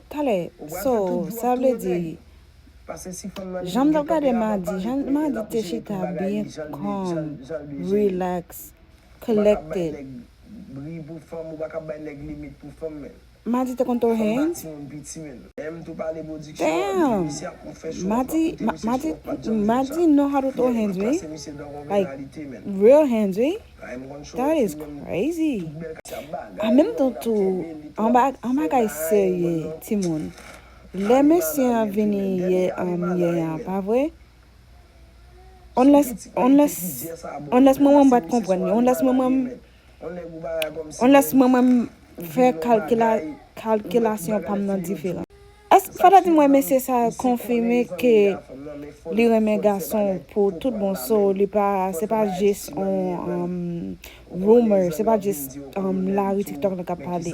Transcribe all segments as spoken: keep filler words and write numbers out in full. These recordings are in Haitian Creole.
Talè, so, sa vle di, jan m t ap gade Madi, jan Madi te chita byen calm, relax, collected. Madi te konn throw hands? Damn! Madi, Ma- Madi, Madi know how to throw hands, wi. Like, real hands, wi. That is crazy. An menm tan tou, an ba- an bagay serye, timoun. Lè mesye an vini yè, um, yè an, pa vre? Unless, unless, unless mwen menm m pa t konprann li. Unless mwen menm, unless mwen menm fè kalkila- kalkilasyon pa m nan diferan. Èske fò ta di mwen mesye sa a konfime ke li renmen gason pou tout bon, so li pa, se pa jis on, um, rumor, se pa jis, um, lari TikTok la k ap pale.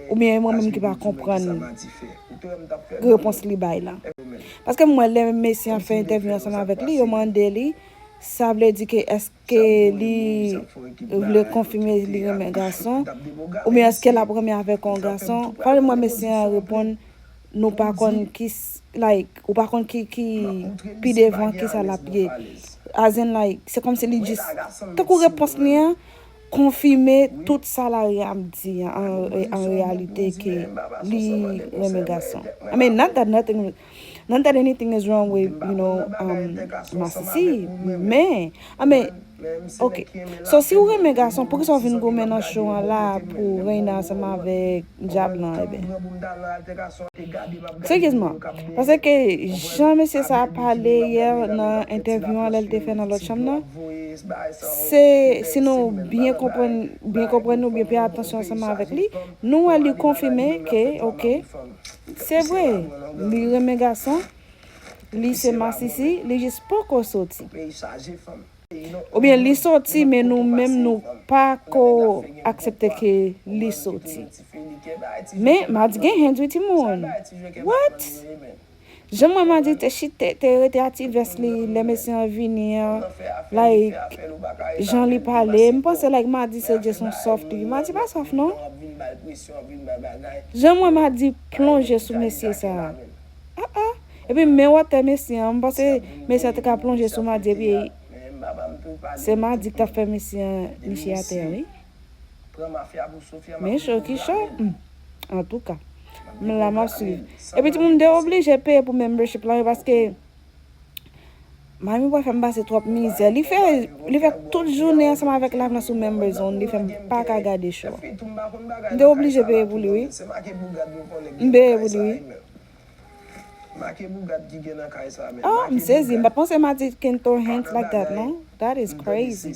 Oubyen e mwen menm ki pa konprann repons li bay la. Paske m wè lè mesye an fè entèvyou ansanm avèk li, yo mande li, sa vle di ke èske ke li vle konfime li renmen gason, oubyen èske l ap renmen avèk yon gason? Fò mwen mesye an reponn, nou pa konn ki s- like, ou pa konn ki, ki pi devan ki sa l ap ye. As in, like, se kòmsi li jis, tankou repons li an, konfime tout sa lari ap di an, an, an reyalite ke li renmen gason. I mean, not that nothing, not that anything is wrong with, you know, um, Masisi, men, I mean, ok. So, si w renmen gason, poukisa w vin goumen nan show an la pou w renmen ansanm avèk dyab lan, ebyen? Seryezman, paske jan mesye sa a pale yè nan entèvyou an lè l te fè nan lòt chanm nan, se, si nou byen konprann, byen konprann, nou byen peye atansyon ansanm avèk li, nou wè li konfime ke, ok, se vre, li renmen gason, li se masisi, li jis poko soti. Oubyen li soti, men nou menm nou pa ko aksepte ke li soti. Men Madi gen hands wi timoun. What? Jan mwen Madi te chite, te rete a ti vès li, lè mesye an vini an, like, jan li pale, m panse, like, Madi se just yon soft li. Madi pa soft non. Jan mwen Madi plonje sou mesye sa a. Ah, ah. Epi men wotè mesye an, m panse mesye an te ka plonje sou Madi, epi se Madi ki t ap fè mesye an niche atè, wi. Men cho ki cho, hmm. Antouka, m la, m ap swiv. Epi timoun, m te oblije peye pou membership la, wi, paske Mami pral fè m pase twòp mizè. Li fè, li fè tout jounen ansanm avèk live lan sou members only, li fè m pa ka gade show a. M te oblije peye pou li, wi. M peye pou li, wi. Make bougad ki gen nan kay sa menm. Ah, m sezi. M pa t panse Madi can throw hands like that, non? That is crazy.